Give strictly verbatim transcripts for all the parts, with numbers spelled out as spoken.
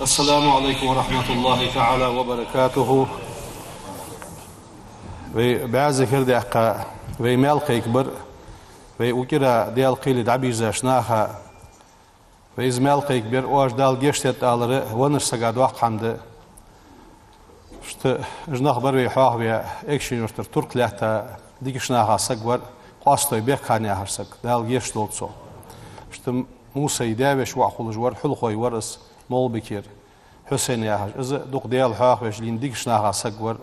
السلام عليكم ورحمة الله تعالى وبركاته. Вай бӀаь зикар даьккха, вай маьл кхайкабар, вай укх кӀира Даьла кхеле дӀабийрзача наха, вай из маьл кхайкабар, оаш Дала гешт дойта алар веннача сага доккха хӀама да. Иштта уж нах бар вай хьоахаваь, Экажкъонгий-Юртара турк лаьтта дикача наха саг вар, Къоастой Бекхан яхаш саг, Дала гешт долда цох. Иштта Мусай даь-веший воӀ хулаш вар, Хьулхой вар из, Молбикера Хьусен яхаш. Из дукха Даьла хьоахавеш лийнна дикача наха саг вар.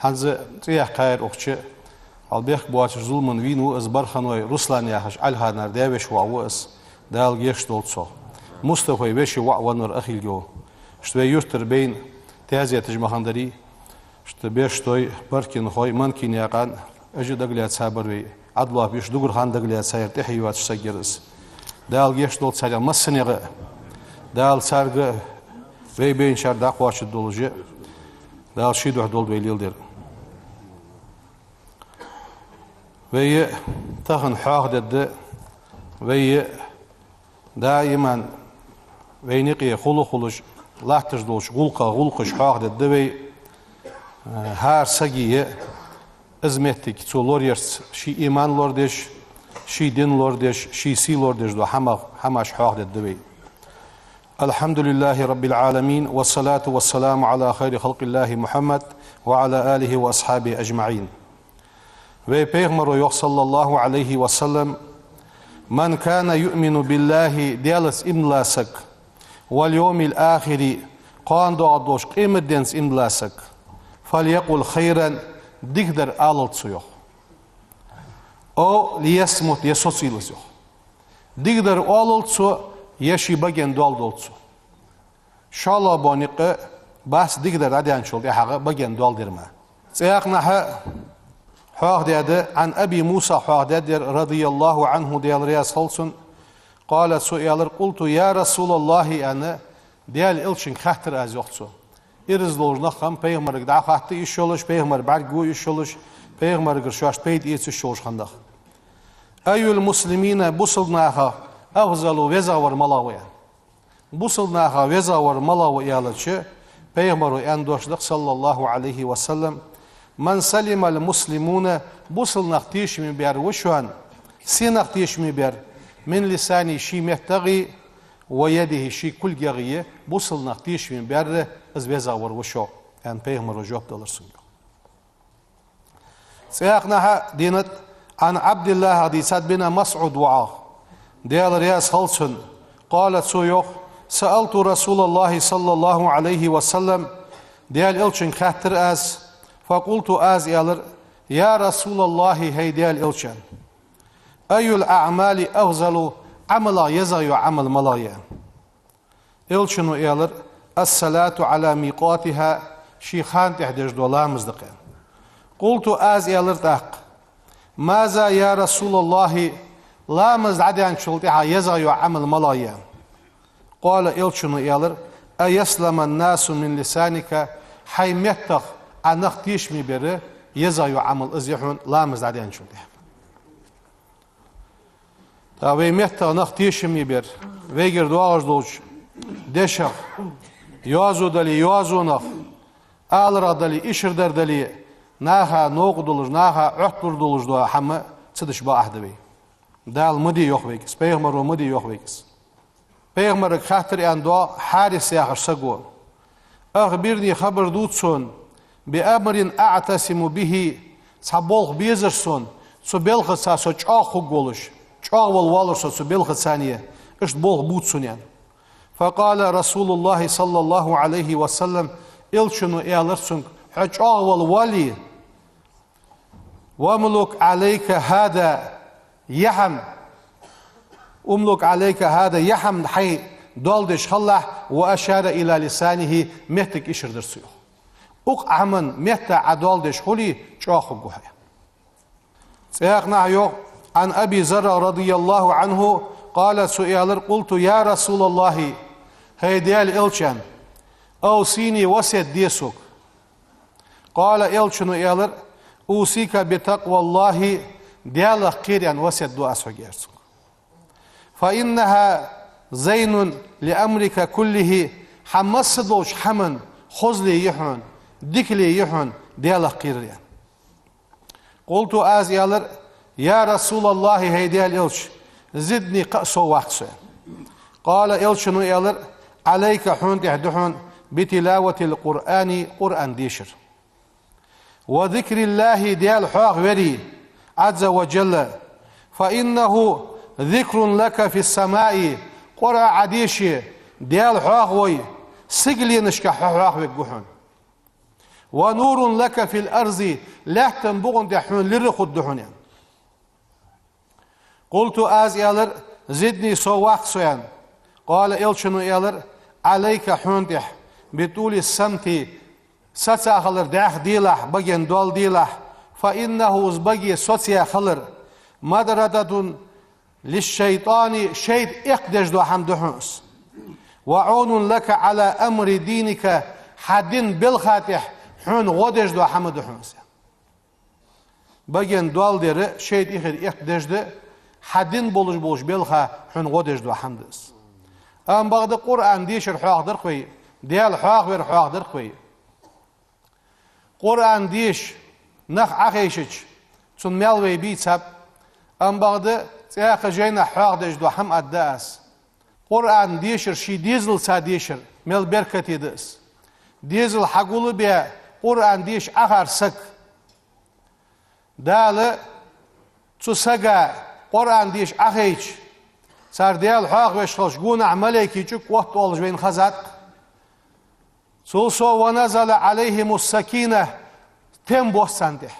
ХӀанз цӀи яьккхаяр укх чу, хьал бехк боацаш зулама вийна ва из, Барханой Руслан яхаш, Ӏалиханара даь-веший воӀ ва из, Дала гешт долда цох. Мустафай веший воӀ венна вар Ахилгов. Иштта вай юртара байна таьзеташ ма хиннадарий. Иштта Бештой, Баркинхой, Манкинаькъан, уж а дагалаьцабар вай. Ӏадл беш дугар хана дагалаьцаяр, тӀехье йоацаш саг яр из. Дала гешт долда царех массанех а. Дала царга а, вай байначар дӀакхоачаргдолаш а Дала ший духьа долда вай леладер. Вай тахан хьоахадергда, вай даиман вайна юкъе хул а хулаш, латташ долча гӀулакха гӀулакхаш хьоахадергда вай. ХӀара сага из моттиг цо лораяьрца ший иман лорадеш, ший дин лорадеш, ший сий лорадеш дола хӀамах, хӀамаш хьоахадергда вай. الحمد لله رب العالمين، والصلاة والسلام على خير خلق الله محمد وعلى آله وأصحابه أجمعين. Вай пайхамара йоах, صلى الله عليه وسلم: من كان يؤمن بالله, Даьлаца иман дола саг, واليوم الآخر, кхоана доагӀаргдолча къематденца иман дола саг, فليقل خيرا, дикадар алалда цо, йоах. أو ليصمت, е социйла из, йоах. Дикадар оалалда цо, е ший баген доал долда цо. ШоллагӀа бола никъ бац дикадар дӀадаьнначул тӀехьагӀа баген доал дар мара. ЦӀаькханахьа хьоахадаьд, عن أبي موسى хьоахадаьд ер, رضي الله عنه, Даьла раьза хилва цунна, قال, цо аьлар: قلت يا رسول الله, аьнна, Даьла Элчанга хаьттар аз, йоах цо. Ираз долаш нах хиннаб пайхамарга дӀахатта йиш йолаш, пайхамара бӀаргагу йиш йолаш, пайхамарагара шоашта пайда эца йиш йолаш хинна нах. أي المسلمين, бусалба нахах, أفضل, везагӀвар малагӀа ва, аьнна. Бусалба нахах везагӀвар малагӀа ва аьлча, пайхамара аьнна дош да-кх, صلى الله عليه وسلم: من سلم المسلمون, бусалба нах тешаме баьр ва шоана, сенах тешаме баьр, من لسانه, ший меттагӀеи, ويده, ший кулгагӀеи, бусалба нах тешаме баьр, из везагӀвар ва шо, аьнна, пайхамара жоп далар цунга. ЦӀаькханахьа денад, عن عبد الله, дийцад, بن مسعود воӀах, Даьла раьза хилва цунна, قال, цо йоах: سألت رسول الله صلى الله عليه وسلم, Даьла Элчанга хаьттар аз, فقلت, аз аьлар: يا رسول الله, хӀай Даьла Элча, أي الأعمال أفضل, Ӏамалех езагӀа йола Ӏамал малагӀа я? Элчано аьлар: الصلاة على ميقاتها, ший хана тӀехь деш дола ламаз да-кх, аьнна. قلت, аз аьлар тӀаккха: ماذا يا رسول الله, ламаз дӀадаьнначул тӀехьагӀа езагӀа йола Ӏамал малагӀа я? قال, Элчано аьлар: أن يسلم الناس من لسانك, хьай меттах Ӏа нах тешаме бар, езагӀа йола Ӏамал из я хьона ламаз дӀадаьнначул тӀехьагӀа. ТӀаккха вай меттах нах тешаме бар, вайгара доагӀаш долча дешах, йоазув дале, йоазонах, аларах дале, ишардар дале, наха новкъа долаш, наха Ӏотталур долаш дола хӀама ца деш бакъахьа да вай. Дала ма де йоах вайга из, пайхамара ма де йоах вайга из. Пайхамарга хаьттар аьнна доагӀа Хьарис яхаш саго: أخبرني, хабар дувца сона, بأمر أعتصم به, цхьа болх безар сона, цу балхаца со чӀоагӀа хургволаш, чӀоагӀвала воаллар со цу балхаца, иштта болх бувца сона, аьнна. فقال رسول الله صلى الله عليه وسلم, Элчано аьлар цунга: хьо чӀоагӀвала воалле, واملك عليك هذا, ер хӀама, املك عليك هذا, ер хӀама хьай доал деш хилалахь, وأشار إلى لسانه, меттага ишар дир цо, йоах. Укх хӀаман метта Ӏа доал деш хуле, чӀоагӀа хургва хьо. ЦӀаькханахьа йоах, عن أبي ذر رضي الله عنه قال, цо аьлар: قلت يا رسول الله, хӀай Даьла Элча, أوصني, васкет де сога. قال, Элчано аьлар: أوصيك بتقوى الله, Даьлах кхера, аьнна, васкет ду аз хьога, аьлар цунга. فإنها زين لأمرك كله, Хьа масса долча хӀаман хозал я хьона, дикал я хьона Даьлах кхерар, аьнна. قلت, аз аьлар: يا رسول الله, хӀай Даьла Элча, زدني, кхы а сов ваккха со, аьнна. قال, Элчано аьлар: عليك, хьона тӀа да хьона, بتلاوة القرآن, Къуръан дешар. وذكر الله, Даьла хьоахавар, عز وجل, فإنه ذكر لك في السماء, Къуръан Ӏа деше, Даьла хьоахавой, сигаленашка хьо хьоахавергва хьона. ونور لك في الأرض, лаьттан букъа тӀа хьона лира хургда хьона, аьнна. قلت, аз аьлар: زدني, сов ваккха со, аьнна. قال, Элчано аьлар: عليك, хьона тӀа, بطول الصمت, саца хилар дӀаьха делахь, баген доал делахь, فإنه, из баге соца хилар, مطردة للشيطان, шайтӀа эккхадеш дола хӀама да хьона из. وعون لك على أمر دينك, хьа дина балха тӀа хьона гӀо деш дола хӀама да хьона из. Баген доал дар шайтӀа ихир эккхадеш да, хьа дина болаш болча балха хьона гӀо деш дола хӀама да из. Амма бакъда Къуръан дешар хьоахадар-кх вай, Даьла хьоахавар хьоахадар-кх вай. Къуръан деша нах Ӏохайшача, цун маьл вай бийцаб, амма бакъда цхьаькха жайнашка хьоахадеш дола хӀама аргда аз. Къуръан дешар ший дезалца дешар мел беркате да из. Дезал хьагулбе Къуръан деша Ӏохар саг. Дала цу сага Къуръан деша Ӏохайча, цар Даьла хьоахавеш хилча гонахьа малайкий чӀуг оттаоалаш вайна хезад-кх. Цул совгӀа, ونزل عليهم السكينة, тем босс царна тӀа.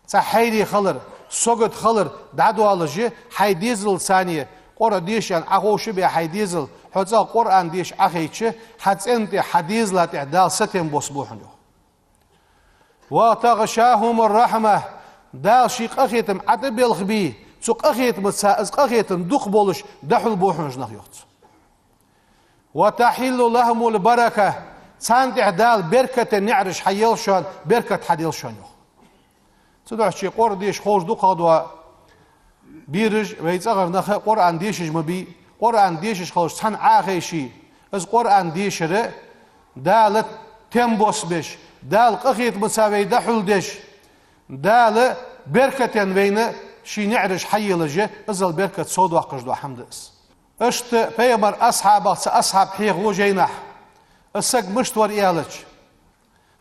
Цхьа хьайре хилар, сагота хилар дӀадоалаш, хьай дезалца цхьана Къуръан дешаш Ӏоховшабе хьай дезал, хьо цӀагӀа Къуръан деша Ӏохайча, хьа цӀен тӀа, хьа дезала тӀа Дала сатем боссабу хьона, йоах. وتغشاهم الرحمة, Дала ший къахетам ӀотӀабелхабе, цу къахетамца из къахетам дукха болаш дӀахьулбу хьона уж нах, йоах цо. وتحل لهم البركة, царна тӀа Дала берката наӀараш хьаелаш, беркат хьаделаш, йоах. Цудухьа Къуръан деша ховш дукхагӀа дола бераш, вай цӀагӀара нах Къуръан дешаш ма бий, Къуръан дешаш хилча цхьана Ӏохайше, из Къуръан дешар Дала тем боссабеш, Дала къахетамца вай дӀахьулдеш, Дала беркатен вайна ший наӀараш хьаелаш, иззал беркат совдоаккхаш дола хӀама да из. Иштта пайхамара асхьабех цхьа асхьаб хьехаву жайнашка, из саг мишта вар аьлча,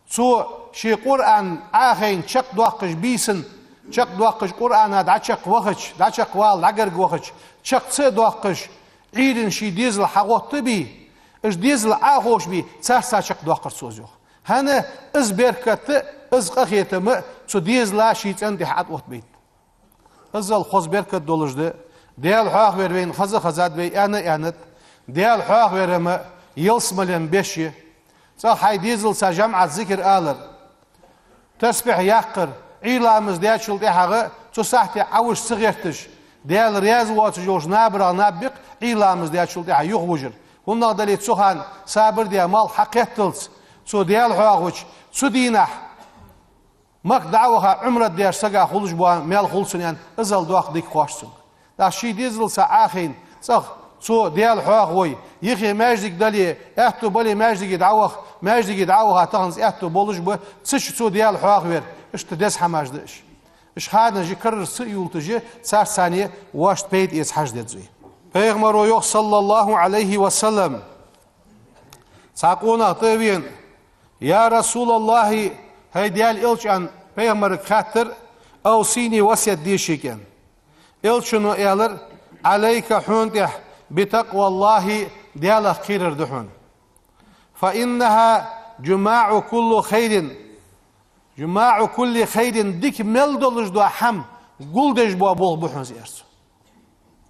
цо ший Къуръан Ӏохайна чакхдоаккхаш бийсан, чакхдоаккхаш Къуръана дӀачакхвахача, дӀачакхвала дӀагаргвахача, чакх ца а доаккхаш, Ӏуйрийна ший дезал хьагӀоттабе, уж дезал Ӏоховшабе, царца чакхдоаккхар цо из, йоах. ХӀана? Из беркат а, из къахетам а цу дезала ший цӀен тӀа ӀотӀаоттабайт. Иззал хоза беркат долаш да. Даьла хьоахавар вайна хеза а хезад, вай аьнна а аьннад. Даьла хьоахавар-м ялсмален беш я. ЦӀагӀа хьай дезалца жамаӀат зикар алар, тасбихь яккхар, Ӏуйра ламаз даьчул тӀехьагӀа цу сахьте Ӏовужа ца гӀерташ, Даьла раьза воацаш йолча набарах наб бе-кх Ӏуйра ламаз даьчул тӀехьагӀа юхавужар. ХӀуннагӀа дале цу хана сабар де малх хьакхетталца, цо Даьла хьоахавича, цу дийнахьа Макка дӀа а ваха, Ӏумрат деш сага хулаш бола маьл хул цунна, аьнна, иззал доккха дика хоатт цунга. ТӀаккха ший дезалца Ӏохайна, цӀагӀа цо Даьла хьоахавой, йиххе маьждиг дале, аьттув бале маьждиге дӀаваха, маьждиге дӀа а ваха, таханца аьттув болаш ба, цу чу цо Даьла хьоахавар, иштта деза хӀамаш да уж. Уж ханаш карарча ца а юлташ, царца цхьана вайна пайда эца хьажа деза вай. Пайхамаро йоах, صلى الله عليه وسلم, цхьа къонах тӀа а вена: «يا رسول الله, хӀай Даьла Элча», — аьнна, пайхамарга хаьттар: «أوصني, васкет дешийга», — аьнна. Элчано аьлар: «عليك, хьона тӀа, بتقوى الله, Даьлах кхерар да хьона. فإنها جماع كل خير, جماع كل خير, дика мел долаш дола хӀама гулдеш бола болх ба хьона из», — аьлар цо.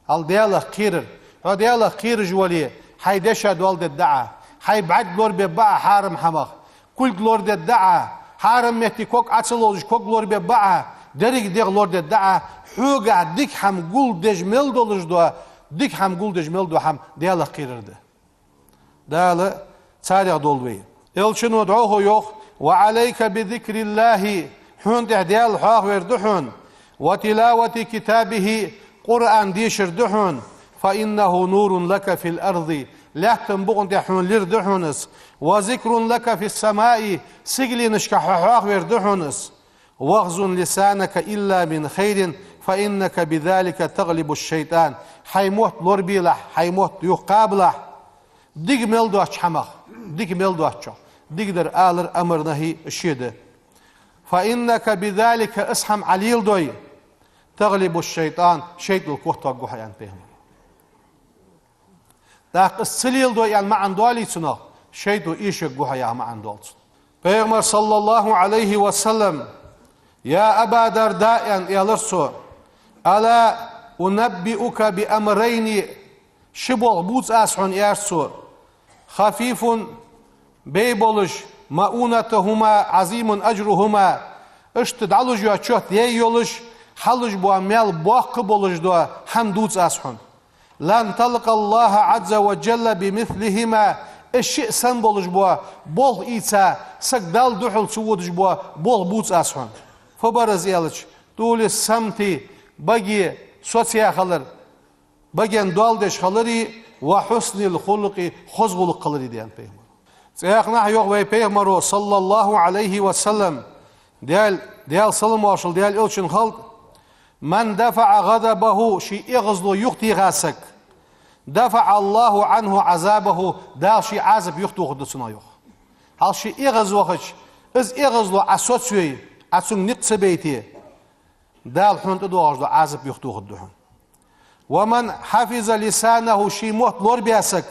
Хьал Даьлах кхерар. Хьо Даьлах кхераш вале, хьай деша доал дергда Ӏа, хьай бӀарг лорабергба Ӏа хьарам хӀамах, кулг лорадергда Ӏа, хьарам метте ког Ӏо ца ловзаш ког лорабергба Ӏа, деррига дегӀ лорадергда Ӏа, хьогахьа дика хӀама гулдеш мел долаш дола, дика хӀама гулдеш мел дола хӀама Даьлах кхерар да. Дала царех долда вай. Элчано дӀахо йоах: «وعليك بذكر الله, хьона тӀа Даьла хьоахавар да хьона, وتلاوة كتابه, Къуръан дешар да хьона, فإنه نور لك في الأرض, Лаьттан букъа тӀа хьона лир да хьона из. وذكر لك في السماء, сигаленашка хьо хьоахавер да хьона из. واخزن لسانك إلا من خير فإنك بذلك تغلب الشيطان. Хьай мотт лорабелахь, хьай мотт юхакхабалахь. Дика мел доацача хӀамах, дика мел доацачох. Дикадар алар, амр нахьи ше да. فإنك بذلك, из хӀама Ӏа леладой, تغلب الشيطان, шайтӀал котторгва хьо, аьннад пайхамаро. ТӀаккха из ца леладой аьнна маӀан доалий цунах, шайтӀо эшаргва хьо яха маӀан доал цун. Пайхамара, صلى الله عليه وسلم: «يا أبا الدرداء», аьнна, аьлар цо, «ألا أنبئك بأمرين, ши болх бувца аз хьона», аьлар цо, «خفيف, бай болаш, مؤونتهما عظيم أجرهما, иштта дӀалуш йола чот яй йолаш, хьалуш бола маьл боккха болаш дола хӀама дувца аз хьона. لن تلقى الله عز وجل بمثلهما, уж шиъ санна болаш бола болх ийца, саг Далла духьал ца водаш бола болх бувца аз хьона». Фу бар из аьлча, طول الصمت, баге соцаяь хилар, баген доал деш хилари, وحسن الخلق, хоза гӀулакх хилари да, аьннад пайхамаро. ЦӀаькха а йоах вай пайхамаро, صلى الله عليه وسلم, Даьла, Даьла салам-моаршал Даьла элчанна хилда: «من دفع غضبه», ший эгӀазло юхатеха саг, «دفع الله عنه عذابه», Дала ший Ӏазап юхатохаргда цунах, йоах. Хьал ший эгӀазвахача, из эгӀазло Ӏа соцаве, Ӏа цунга никъ ца байте, Дала хьона тӀадоагӀаш дола Ӏазап юхатохаргда хьона. «ومن حفظ لسانه», ший мотт лорабаь саг,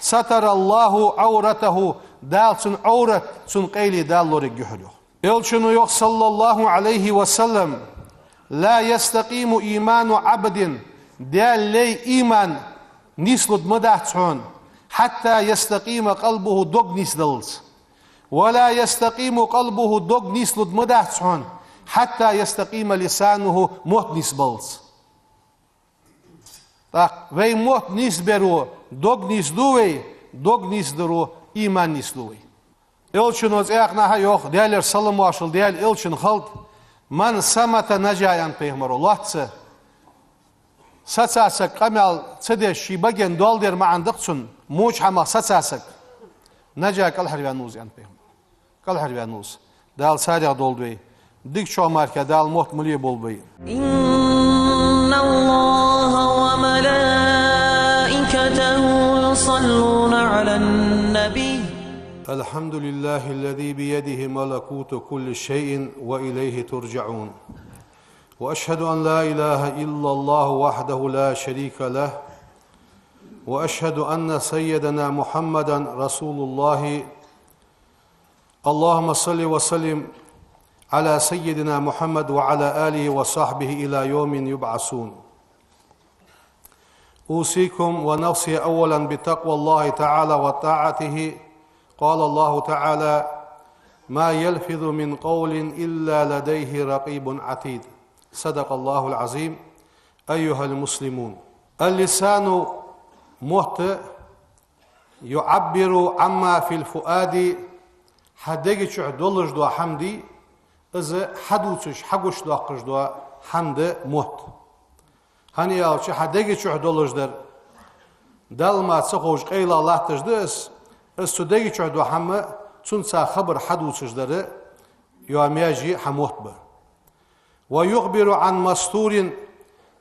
«ستر الله عورته», Дала цун Ӏоврат, цун къайле Дала лораргья хьона, йоах. Элчано йоах, صلى الله عليه وسلم: «لا يستقيم إيمان عبد», Даьла лай иман нийслургда ма дац хьона, «حتى يستقيم قلبه», дог нийсдаллалца. «ولا يستقيم قلبه», дог нийслургда ма дац хьона, «حتى يستقيم لسانه», мотт нийсбаллалца. ТӀаккха вай мотт нийсбаро дог нийсду вай, дог нийсдаро иман нийсду вай. Элчано цӀаькха а йоах, Даьлера салам-моаршал Даьла элчанна хилда: «من صمت نجا», аьннад пайхамаро, лоацца саца саг къамаьл ца деш, ший баген доал дер маӀан да-кх цун, моча хӀамах саца саг, «نجا», кӀалхарваьннав из, аьннад пайхамаро. КӀалхарваьннав из. Дала царех долда вай. Дикачох мара Дала мотт мел болба вай. إن الله وملائكته يصلون على النبي. الحمد لله الذي بيده ملكوت كل شيء وإليه ترجعون. وأشهد أن لا إله إلا الله وحده لا شريك له. وأشهد أن سيدنا محمدا رسول الله. اللهم صل وسلم على سيدنا محمد وعلى آله وصحبه إلى يوم يبعثون. أوصيكم ونفسي أولا بتقوى الله تعالى وطاعته. قال الله تعالى: «ما يلفظ من قول إلا لديه رقيب عتيد». صدق الله العظيم. أيها المسلمون. اللسان, мотт, يعبر عما في الفؤاد, хьа дега чу долаш дола хӀама дий, из хьадувцаш, хьагучадоаккхаш дола хӀама да мотт. ХӀана аьлча, хьа дега чу долаш дар, Далла мара ца ховш къайлагӀа латташ да из, из цу дега чу дола хӀама, цунца хабар хьадувцаш дар, йоа маьже хьа мотт ба. ويخبر عن مستور,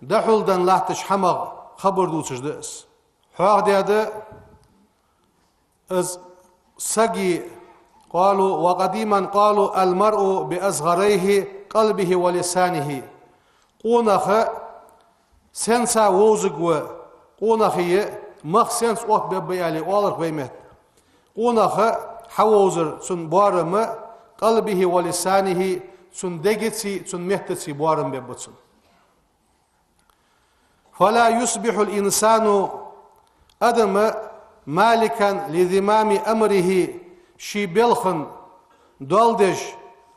дӀахьулденна латтача хӀамах хабар дувцаш да из. Хьоахадаьд из сага, قالوا، وقديما قالوا: «المرء بأصغريه، قلبه ولسانه». Къонах сенца вовзаргва, къонахий мах сенца оттабергба аьле оалар-кх вай метта. Къонах хьавовзар цун боарам قلبه ولسانه, цун дегацеи цун меттацеи боарам бергба цун. فلا يصبح الإنسان, адам, مالكا لزمام أمره, ший балхан доал деш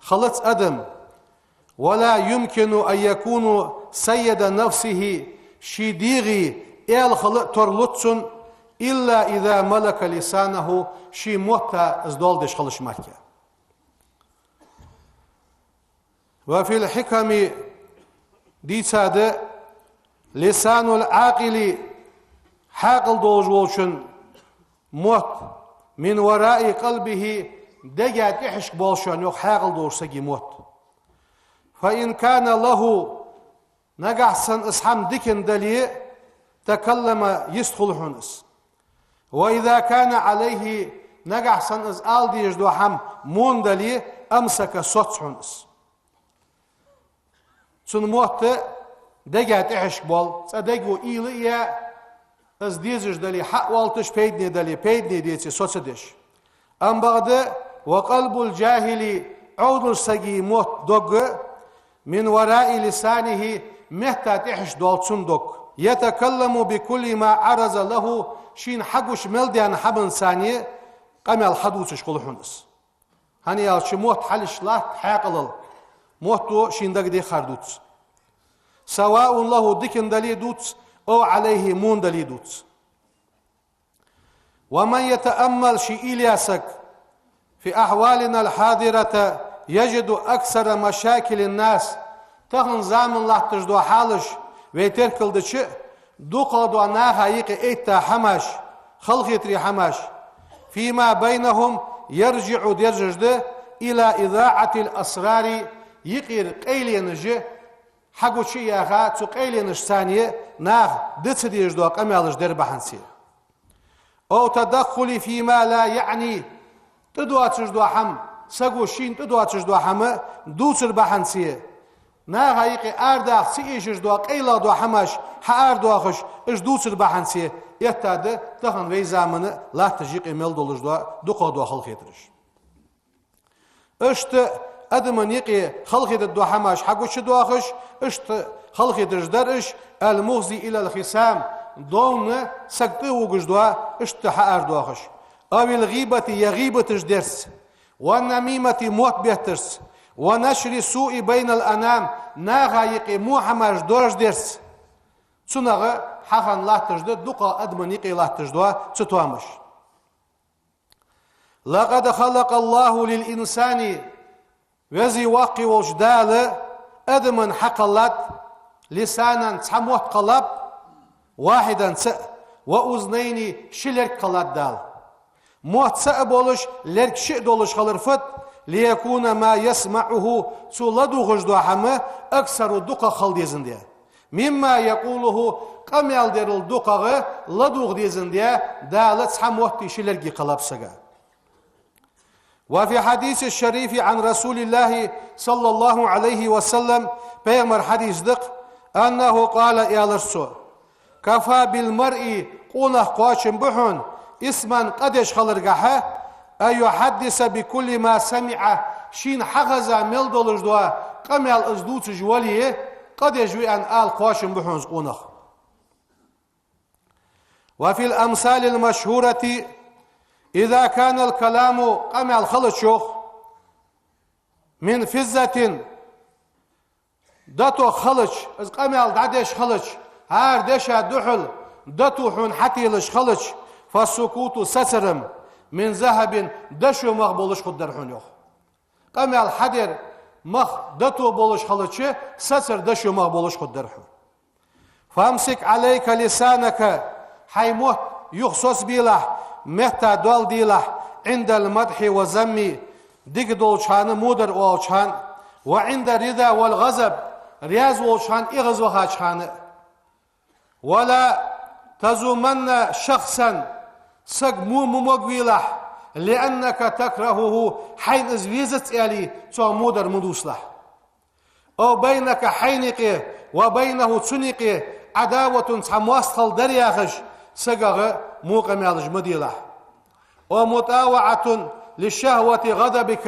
хилац адам, ولا يمكن أن يكون سيد نفسه, ший дегӀа аьла хила а тарлуц цунна, إلا إذا ملك لسانه, ший мотта из доал деш хилча мара. وفي الحكم, дийцад, لسان العاقل, хьаькъал долаш волчун мотт, من وراء قلبه, дега тӀехьашка болаш ба йоах хьаькъал долаш сага мотт. فإن كان له, нагахь санна из хӀама диканна дале, تكلم, йист хул хьона из. وإذا كان عليه, нагахь санна из ала дезаш дола хӀама вонна дале, أمسك, соц хьона из. Цун мотт дега тӀехьашка боал, цкъа дега уйла а яь, из дезаш дале хьаоалийташ, пайдане дале пайдане деце, соцадеш. Амма бакъда, وقلب الجاهل, Ӏовдалча сага мотт, дог, من وراء لسانه, метта тӀехьашка доал цун дог. يتكلم بكل ما عرض له, шийна хьагуча мел даьнна хӀаманца къамаьл хьадувцаш хул хьона из. ХӀана аьлча мотт хьалхашка латт хьаькъалал. Мотто шийна дагадеххар дувц. سواء له, диканна дале дувц, أو عليه, вонна дале дувц. ومن يتأمل, ше уйла яь саг, في أحوالنا الحاضرة يجد أكثر مشاكل الناس, тахан заман латташ дола хьалаш вай теркалдича, дукхагӀа дола наха юкъе этта хӀамаш, халахетаре хӀамаш, فيما بينهم, يرجع, дерзаш да, إلى إذاعة الأسرار, юкъера къайленаш хьагучаяха, цу къайленашца наха дийца дезаш дола къамаьлаш дар бахьанца. أو تدخل فيما لا يعنيه, тӀадоацаш дола хӀама, саго шийна тӀадоацаш дола хӀама дувцар бахьанца, наха юкъе арадаха ца эшаш дола, къайлагӀа дола хӀамаш хьаарадоахаш, уж дувцар бахьанца эттад тахан вай заман латташ юкъе мел долаш дола дукхагӀа дола халахетараш. Иштта адамий юкъе халахетаргдола хӀамаш хьагучадоахаш, иштта халахетараш дар уж, المفضي إلى الخصام, довна саг тӀавугаш дола, иштта хьаарадоахаш. أو الغيبة, е гӀийбаташ дарца, والنميمة, мотт беттарца, ونشر السوء بين الأنام, наха юкъе во хӀамаш доаржа дарца. Цунах хьахинна латташ да дукха адамий юкъе латташ дола цу тоамаш. لقد خلق الله للإنسان, Веза-Воккха волча Дала адамий хьакхеллад, لسانا, цхьа мотт кхеллаб, واحدا, цаӀ, وأذنين, ши лерг кхеллад Дала. Мотт цаӀ болаш, лерг шиъ долаш хилар фуд, ليكون ما يسمعه, цо ладувгӀаш дола хӀама, أكثر, дукхагӀа хила дезандаь. مما يقوله, къамаьл дарал дукхагӀа ладувгӀа дезандаь, Дала цхьа мотти ши лерги кхеллаб сага. وفي الحديث الشريف عن رسول الله صلى الله عليه وسلم, Пайхамара хьадис да-кх, أنه قال, аьлар цо: كفى بالمرء, къонах кхоачам ба хьона, إثما, къа деш хиларгахьа, أن يحدث بكل ما سمع, шийна хьахеза мел долаш дола къамаьл из дувцаш вале, къа деш ва аьнна ала кхоачам ба хьона из къонах. وفي الأمثال المشهورة: إذا كان الكلام, къамаьл хилча, من فضة, дото хилча, из къамаьл дӀадеш хилча, хӀара деша духьал дото хьона хьателаш хилча, فالسكوت, сацар-м, من ذهب, дошо мах болаш хургдар хьона, йоах. Къамаьл хьадер мах дото болаш хилча, сацар дошо мах болаш хургдар хьона. فأمسك عليك لسانك, хьай мотт юха соцабелахь, метта доал делахь, عند المدح والذم, дика долча хана, водар оалача хана, وعند الرضا والغضب, раьза волча хана, эгӀазвахача хана. ولا تذمن شخصا, саг во ма могавелахь, لأنك تكرهه, хьайна из везац аьле, цох водар ма дувцалахь. أو بينك, хьайна юкъе, وبينه, цунна юкъе, عداوة, цхьа моастагӀал дар яхаш, сагах во къамаьлаш ма делахь. ومطاوعة لشهوة غضبك,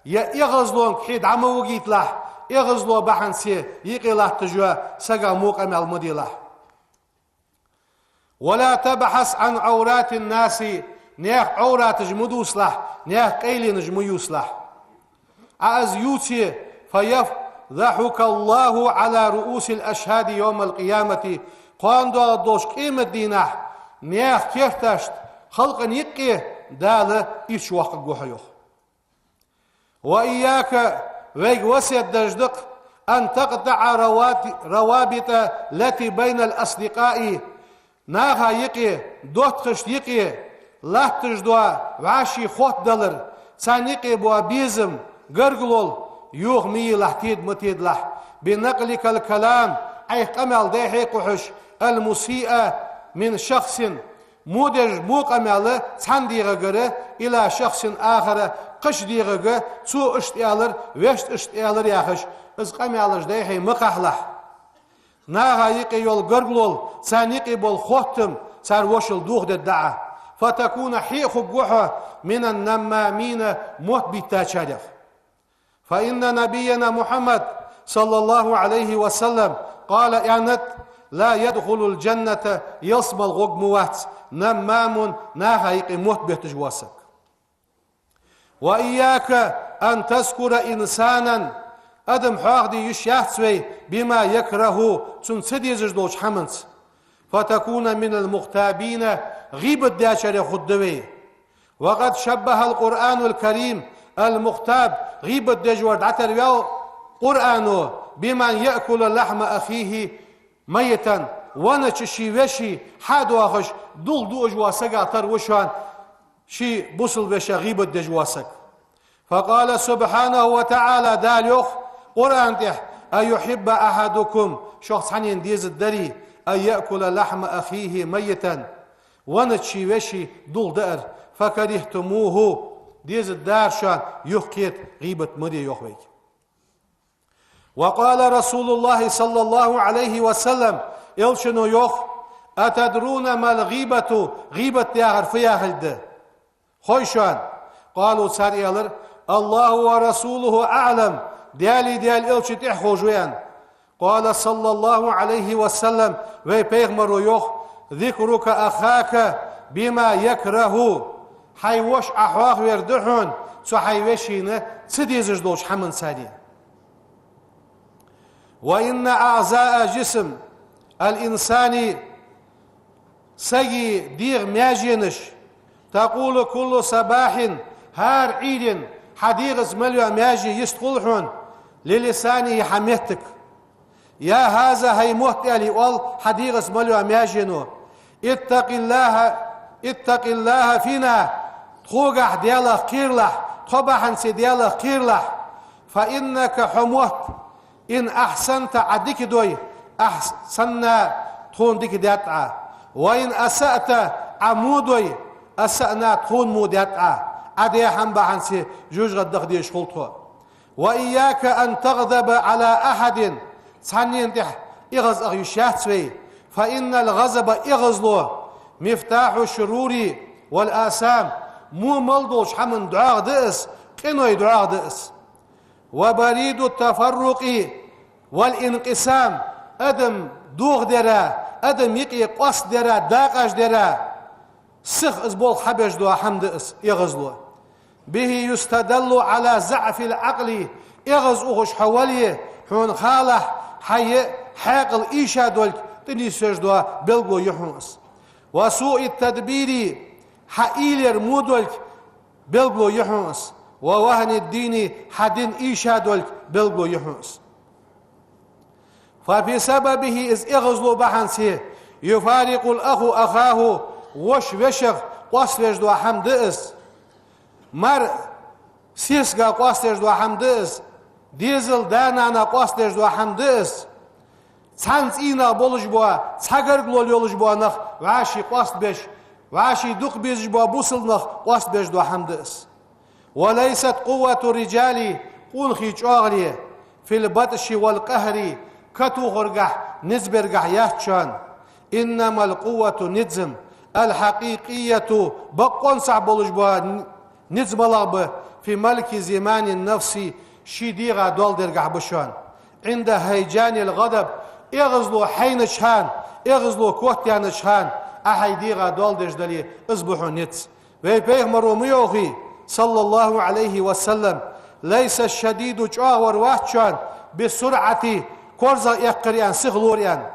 е эгӀазлонга хьо дӀа ма вигийталахь, эгӀазло бахьанца юкъе латташ йола сагах во къамаьл ма делахь. ولا تبحث عن عورات الناس, наьха Ӏовраташ ма дувцалахь, наьха къайленаш ма ювцалахь. Ӏа из ювце, فيفضحك الله على رؤوس الأشهاد يوم القيامة, кхоана доагӀаш долча къематдийнахьа наьха керташта, халкъа юкъе Дала ирча воаккхаргва хьо, йоах. وإياك, вайга васкет деш да-кх, أن تقطع الروابط التي بين الأصدقاء, наха юкъе, доттагӀашта юкъе, Латташ дола вӀаший хоттадалар, царна юкъе бола безам, гаргалол, юха ма елахь, теда ма тедалахь, بنقلك الكلام, Ӏайха къамаьл дӀа-хьа кхухьаш, المسيء من شخص, во деш, во къамаьл цхьан дегӀагара, إلى شخص آخر, кхыча дегӀага, цо иштта аьлар, вешта иштта аьлар яхаш, из къамаьлаш дӀа-хьа ма кхахьалахь. Наха юкъе йола гаргалол, царна юкъе бола хоттам цар вошал дохадергда Ӏа. فتكون, хье а хургва хьо, من النمامين, мотт биттачарех. فإن نبينا محمد صلى الله عليه وسلم قال, аьннад: لا يدخل الجنة, ялсмала гӀоргма вац, نمام, наха юкъе мотт бетташ вола саг. وإياك أن تذكر إنسانا, адам хьоахаде йиш яц вай, بما يكره, цунна ца дезаш долча хӀаманца. فتكون من المغتابين, гӀийбат дечарех хургда вай. وقد شبه القرآن الكريم المغتاب, гӀийбат деш вар дӀатарваьв Къуръано, بمن يأكل لحم أخيه ميتا, веннача ший веший хьадоахаш, дулх дуаш вола сагах тара ва шоана, ший бусалба вешах гӀийбат деш вола саг. فقال سبحانه وتعالى, Дала йоах Къуръан тӀа: أيحب أحدكم, шух цхьаннена дезаргдарий, أن يأكل لحم أخيه ميتا, веннача ший веший дулх даар, فكرهتموه, дезаргдар шоана, юхакхета, гӀийбат ма де, йоах вайга. وقال رسول الله صلى الله عليه وسلم, Элчано йоах: أتدرون ما الغيبة, гӀийбат яхар фу яхилга да хой шоана? قالوا, цар аьлар: الله ورسوله أعلم, Даьлеи Даьла Элчеи тӀех ховш ва, аьнна. قال صلى الله عليه وسلم, вай Пайхамаро йоах: ذكرك أخاك بما يكره, хьай воша Ӏа хьоахавер да хьона цу хьай вешийна ца дезаш долча хӀаманца. وإن أعضاء جسم الإنسان, сага дегӀа маьженаш, تقول كل صباح, хӀара Ӏуйрен хьа дегӀаца мел йола маьже йистхул хьона, للسانه, хьа меттага. يا هذا, хӀай мотт, аьле оал хьа дегӀаца мел йола маьжено: اتق الله, اتق الله فينا, тхогахьа Даьлах кхералахь, тхо бахьанце Даьлах кхералахь. فإنك, хьо мотт, إن أحسنت, Ӏа дика дой, أحسنا, тхона дика даьд Ӏа. وإن أسأت, Ӏа во дой, أسأنا, тхона во даьд Ӏа. Ӏа даь хӀама бахьанце жожагӀате даха дезаш хул тхо. وإياك أن تغضب على أحد, цхьаннена тӀехьа эгӀазъяха йиш яц вай. فإن الغضب, эгӀазло, مفتاح الشرور والآثام, во мел долча хӀаман догӀа да из, къиной догӀа да из. وبريد التفرق والانقسام, адам дохадара, адам юкъе къоастадара, дакъашдара, сиха из болх хьабеш дола хӀама да из, эгӀазло. به يستدل على ضعف العقل, эгӀаз ухаш хьо вале, хьона халахь, хьай хьаькъал ийша долга тӀанийсвеш дола белгало я хьона из. وسوء التدبير, хьа уйлаяр во долга белгало я хьона из. ووهن الدين, хьа дин ийша долга белгало я хьона из. فبسببه, из эгӀазло бахьанце, يفارق الأخ أخاه, воша вешах къоаставеш дола хӀама да из. Мар сесага къоаставеш дола хӀама да из. Дезал да-нана къоаставеш дола хӀама да из. Цхьан цӀийнах болаш бола, цхьа гаргало йолаш бола нах вӀаший къоастабеш, вӀаший дукха безаш бола бусалба нах къоастабеш дола хӀама да из. وليست قوة الرجال, къонахий чӀоагӀале, في البطش والقهر, катохаргахьа, низ бергахьа яц шоана. إنما القوة, низ, الحقيقية, бокъонцахь болаш бола низ малагӀа ба, في ملك زمام النفس, ший дегӀа доал дергахьа ба шоана. عند هيجان الغضب, эгӀазло хьайнача хана, эгӀазло котъяьннача хана, Ӏа хьай дегӀа доал деш дале, из ба хьона низ. Вай Пайхамаро ма йоахий, صلى الله عليه وسلم: ليس الشديد, чӀоагӀвар вац шоана, بالسرعة, корзагӀа эккхар аьнна, сиха лора аьнна.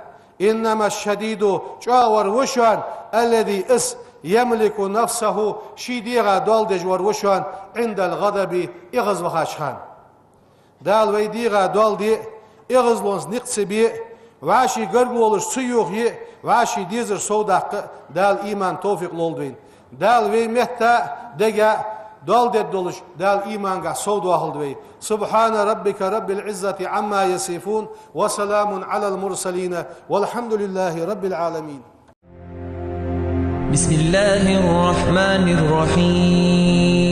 إنما الشديد, чӀоагӀвар ва шоана, الذي, из, يملك نفسه, ший дегӀа доал деш вар ва шоана, عند الغضب, эгӀазвахача хана. Дала вай дегӀа доал де а, эгӀазлонца никъ ца бе а, вӀаший гаргалолаш ца йохае а, вӀаший дезар совдаккха а Дала иман, товфикъ лолда вайна. Дала вай метта, дега доал деддолаш, Дала иманга совдоахалда вай. سبحان ربك رب العزة عما يصفون وسلام على المرسلين والحمد لله رب العالمين. بسم الله الرحمن الرحيم.